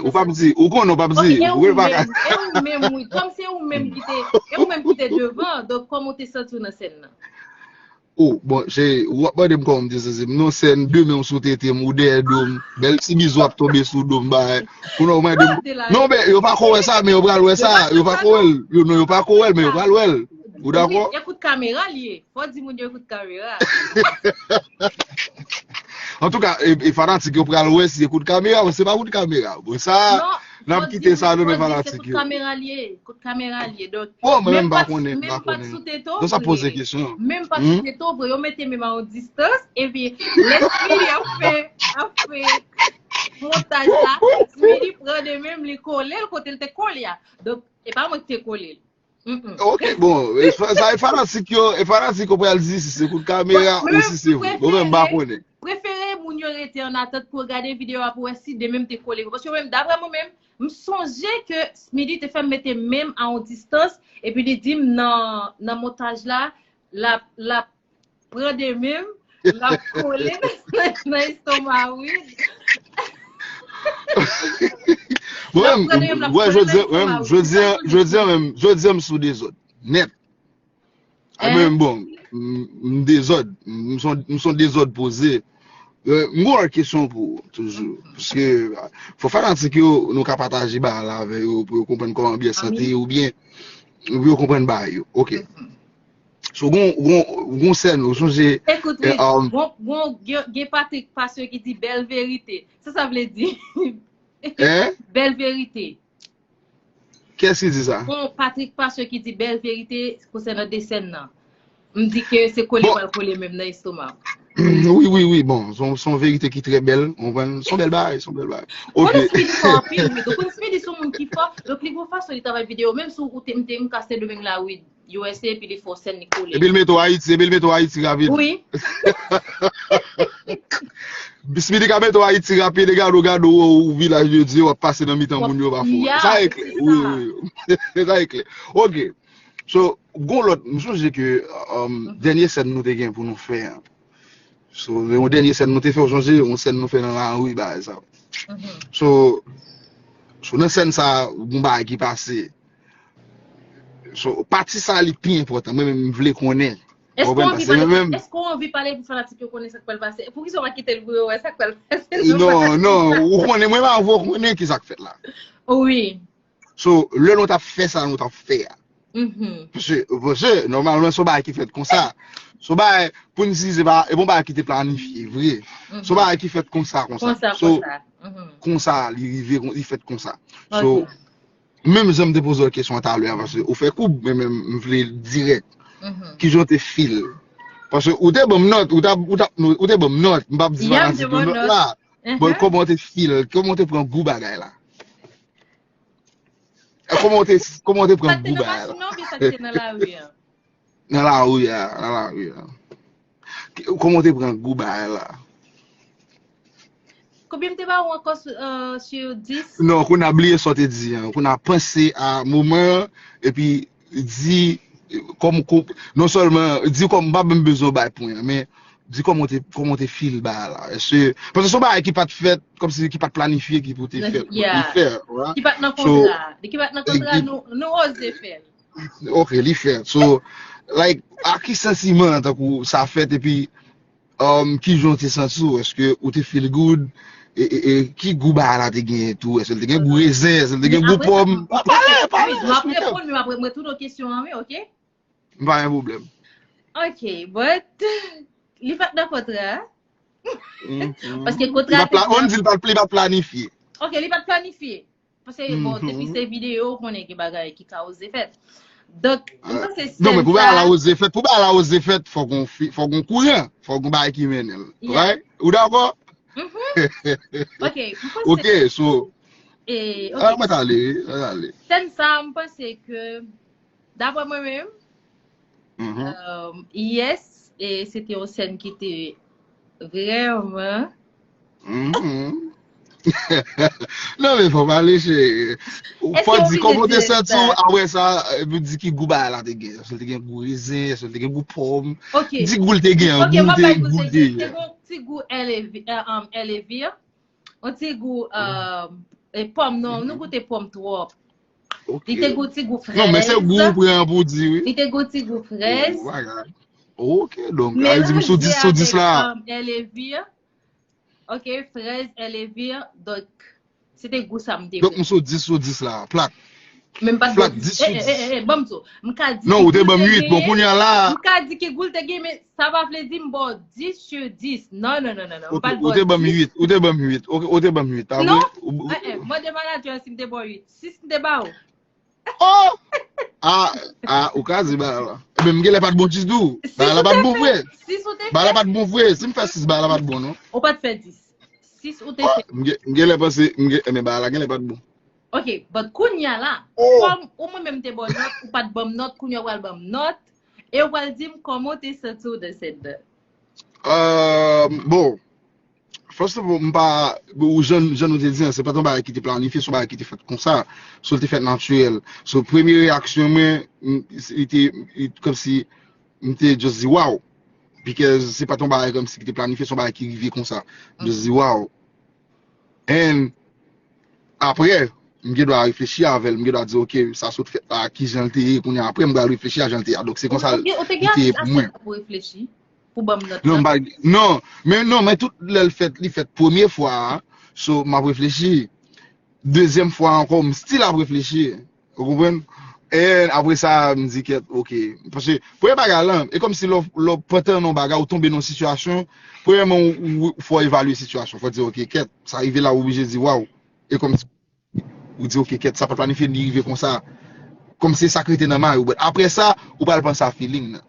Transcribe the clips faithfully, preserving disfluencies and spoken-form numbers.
Ou p ap di, ou konnen ou p ap di. Ok, e ou menm, e ou menm, wi. Kòm se ou menm ki te, e ou menm ki te devan, donk kòman w te santi w nan sèn nan? Oh, bon, se, w ap mande m kòman m te santi m. Non, sèn, de men w sou tete m, ou dèyè do m. Bèl ti bizou ap tonbe sou do m, bay. Kounye w mande m. Non, men, yo pa ko wè sa, men yo pral wè sa. Yo pa ko wè l. Yo, non, yo pa ko wè l, men yo pral wè l. Ou dakò? Wi, e kout kamera l ye. Fò di moun yo e kout kamera. Antouka, e, e fanatik yo pral wè si e kout kamera, men se pa kout kamera. Bon, sa, n ap kite sa nan men fanatik yo. Kout kamera l ye, kout kamera l ye. Donk, bon, mwen menm pa konnen, m pa konnen. Donk, sa poze kesyon. Menm pa t sou tete w vre, yo mete men m a yon distans, epi lè Smitty ap fè, ap fè montaj la, Smitty pran de men m, li kole l kote l te kole a. Donk, e pa mwen ki te kole l. Ok, bon, e fa- sa e fanatik yo, e fanatik yo pral di si se kout kamera ou si se vre. Bon, men m pa konnen. Prefere moun yo rete an atant pou yo gade videyo a pou wè si de men m te kole vre. Paske mwen menm, daprè mwen menm, m sonje ke Smitty te fè m mete men m a yon distans, epi li di m nan, nan montaj la, l ap, l ap pran de men m, l ap kole nan, nan estoma Wid. Bon, m, m, wè, jodi a, jodi a, jodi a menm, jodi a m sou dezòd. Nèt. A, men, bon, m, m dezòd. M son, m son dezòd poze. Euh, m gon lòt kesyon pou ou, toujou. Paske, fò fanatik yo, nou ka pataje bagay la avè yo, pou yo konprann kòman anbyans lan te ye, oubyen, pou yo konprann bagay yo. Ok. So, gon, gon, gon sèn, ou sonje. Ekout, wi, gon, gon, gen, gen Patrick Pasteur ki di bèl verite. Sa sa vle di? Bèl verite. Kiyès ki di sa? Bon, Patrick Pasteur ki di bèl verite konsènan de sèn nan. M di ke se kole pral kole menm nan estoma. Wi, wi, wi, bon, se yon, se yon verite ki trè bèl, ou konprann? Se yon bèl bagay, se yon bèl bagay. Ok. Konnen Smitty fò anpil, wi. Donk, konnen Smitty se yon moun ki fò, donk li gon fason li travay videyo, menm si ou te, m te, m ka Sendomeng la, wi. U S A, epi li fè yon sèn, li kole. Epi l mete w Ayiti, epi l mete w Ayiti rapid. Wi. Smitty ka mete w Ayiti rapid, e gade w, gade w, ou Vilaj de Dye, w ap pase nan mitan moun yo, pa fò. Sa e klè. Wi, wi, wi. Sa e klè. Ok. So, gon lòt, m sonje ke, um, dènye sèn nou te gen pou nou fè an. So, yon dènye sèn nou te fè, ou sonje, yon sèn nou fè nan lari, bagay sa. So, so, nan sèn sa, gon bagay ki pase. So, pati sa li pi enpòtan. Mwen menm, m vle konnen. Èske w anvi pale, èske w anvi pale pou fanatik yo konnen sa k pral pase? Poukisa w pa kite l pou yo wè sa k pral pase? Non, non, ou konnen, mwen menm, anvan w konnen ki sa k fèt la. Wi. So, lè nou t ap fè sa, nou t ap fè a. Paske, paske, nòmalman, se yon bagay ki fèt konsa. Se yon bagay, pou n di, se pa, e pa yon bagay ki te planifye, vre. Se yon bagay ki fèt konsa, konsa. So, konsa, li rive, li fèt konsa. So, menm jan m te poze w kesyon an talè a, paske ou fè koub, men, men m vle l dirèk. Kijan w te feel? Paske ou te ban m nòt, ou t ap, ou t ap, ou te ban m nòt, m p ap di fanatik yo nòt la. Bon, kòman w te feel? Kòman w te pran gou bagay la? E kòman w te, kòman w te pran gou bagay la? Sa k te nan machin nan oubyen sa k te nan lari a? Nan lari a, nan lari a. Kòman w te pran gou bagay la? Konbyen m te ba ou ankò sou, euh, sur dix? Non, kounye a bliye sa w te di an. Kounye a panse a moman an, epi di, kòm, kòm, non sèlman, di kòm, m pa menm bezwen w bay pwen an, men di kòman w te, kòman w te feel bagay la. Èske, paske se yon bagay ki pa t fèt, kòmsi ki pa t planifye ki pou te fèt, pou te fè, right? Ki pa t nan kontra. Li ki pa t nan kontra, nou, nou oze fè l. Ok, li fèt. So, like, a ki santiman tankou sa fèt, epi, um, kijan w te santi w? Èske ou te feel good? E, e, e ki gou bagay la te genyen tou? Èske l te gen gou rezen? Èske l te gen gou pòm? Pale, pale, eksplike m. M ap reponn, men m ap re-, m retounen kesyon an, wi, ok? M pa gen pwoblèm. Ok, but, li pa t nan kontra. Paske kontra te di. Ou di li pa t, li pa t planifye. Ok, li pa t planifye. Paske, bon, depi se videyo, ou konnen gen bagay ki ka oze fèt. Donk, m panse sèn sa. Non, men pou bagay la oze fèt, pou bagay la oze fèt, fòk gon fi-, fòk gon kouran, fòk gon bagay ki mennen l. Right? Ou dakò? Ok, m panse. Ok, so. E, ok. Ah, mwen t ale, mwen t ale. Sèn sa, m panse ke, daprè mwen menm, euh, yes, e se te yon sèn ki te vrèman. Non, men fò pale, cheri. Fò di kòman w te santi w, apre sa, epi di ki gou bagay la te gen. Èske l te gen gou rezen, èske l te gen gou pòm? Di gou l te gen, gou l te, gou l te gen. Te gon ti gou L A V, euh, um, L A V, yon ti gou, euh, E pòm, non, nou goute pòm twòp. Li te gou ti gou frèz. Non, men se gou ou pran pou di, wi. Li te gou ti gou frèz. Bagay. Ok, donk, sa vle di m sou dis sou dis la. Melaje avèk, um, èlevir. Ok, frèz, èlevir. Donk, se te gou sa m te pran. Donk, m sou dis sou dis la. Plak. Men m pa t bon dis sou dis. Eh, eh, eh, eh, ban m di w. M ka di ki gou l te genyen. Non, ou te ban m uit. Bon, kounye a la. M ka di ki gou l te genyen, men sa pa vle di m ba w dis sou dis. Non, non, non, non, non. M pa t ba w dis. Ou te ban m uit. Ou te ban m uit. Ok, ou te ban m uit. Pa vre? Non. Eh, eh, mande manadjè si m te ba w uit. Sis m te ba w. Oh! Ah, ah, ou ka di bagay la. Men m genlè pa t bon ditou. Bagay la pa t bon vre. Bagay la pa t bon vre. Si m fè sis, bagay la pa t bon, non. Ou pa t fè dis. Sis ou te fè. M gen- m genlè panse, m gen- men bagay la genlè pa t bon. Ok, but kounye a la, kòm ou mwen menm te ba w nòt, ou pa t ban m nòt, kounye a ou pral ban m nòt, e ou pral di m kòman w te santi w de sèt dan. Euh, bon, first of all, m pa, ou jan, jan nou te di an, se pa t yon bagay ki te planifye, se yon bagay ki te fèt konsa. So, l te fèt natirèl. So, premye reyaksyon mwen, m, li te, li, kòmsi, m te just di, "Wow." Because se pa t yon bagay kòmsi ki te planifye, se yon bagay ki rive konsa. M just di, "Wow." And apre, m gen dwa reflechi avè l, m gen dwa di, "Ok, sa sot fèt la, ki jan l te ye?" Kounye a, apre, m pral reflechi a jan l te ye a. Donk, se konsa li te ye pou mwen. Ou te gen ase tan pou reflechi? Pou ban m nòt la? Non, m pa, non, men non, men tout lè l fèt, li fèt premye fwa a, so, m ap reflechi. Dezyèm fwa ankò, m still ap reflechi. Ou konprann? E apre sa, m di, "Kèt, ok." Paske, premye bagay lan, e kòmsi lè w, lè w pantan nan yon bagay, ou tonbe nan yon sitiyasyon, premyèman, ou, ou, fò w evalye sitiyasyon. Fò w di, "Ok, kèt, sa rive la," ou oblije di, "Waw." E kòmsi ou di, "Ok, kèt, sa pa t planifye, li rive konsa." Kòmsi se sa k rete nan may ou. But apre sa, ou pral panse a feeling nan.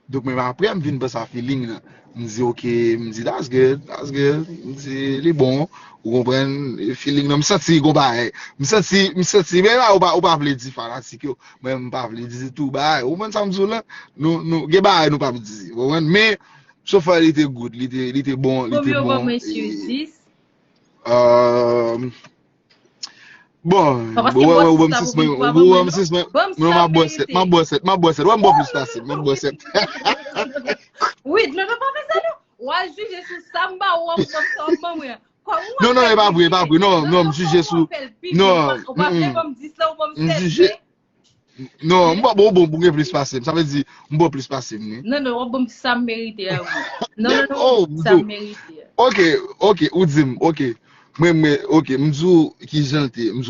Donk, menm apre, m vin panse a feeling nan. M di, "Ok," m di, "That's good, that's good." M di, "Li bon." Ou konprann? E feeling nan, m santi gon bagay. M santi, m santi, men la, ou pa, ou pa vle di fanatik yo. Mwen, m pa vle di tou bagay. Ou konprann sa m di w la? Nou, nou, gen bagay nou pa vle di. Ou konprann? Men, so far, li te good, li te, li te bon, li te bon. Konbyen ou ban mwen sou dis? Euh, Bon, ou wè, ou ban m sis mwen, ou ban m sis mwen. Non, m ap bwè sèt, m ap bwè sèt, m ap bwè sèt. Wè, m ba w plis pase, m ap bwè sèt. Wi, non, non, pa fè sa non. W a jije sou sa m ba ou an, m konn sa w ap ban mwen an. Non, non, e pa vre, e pa vre. Non, non, m jije sou, non, m jije. Non, m ba w bon, bon, gen plis pase m. Sa vle di, m ba w plis pase m, wi. Non, non, w ap ban m sa m merite a, wi. Non, non, non, w ap ban m sa m merite a. Ok, ok, ou di m, ok. Mwen, mwen, ok, m di w ki jan l te ye. M di w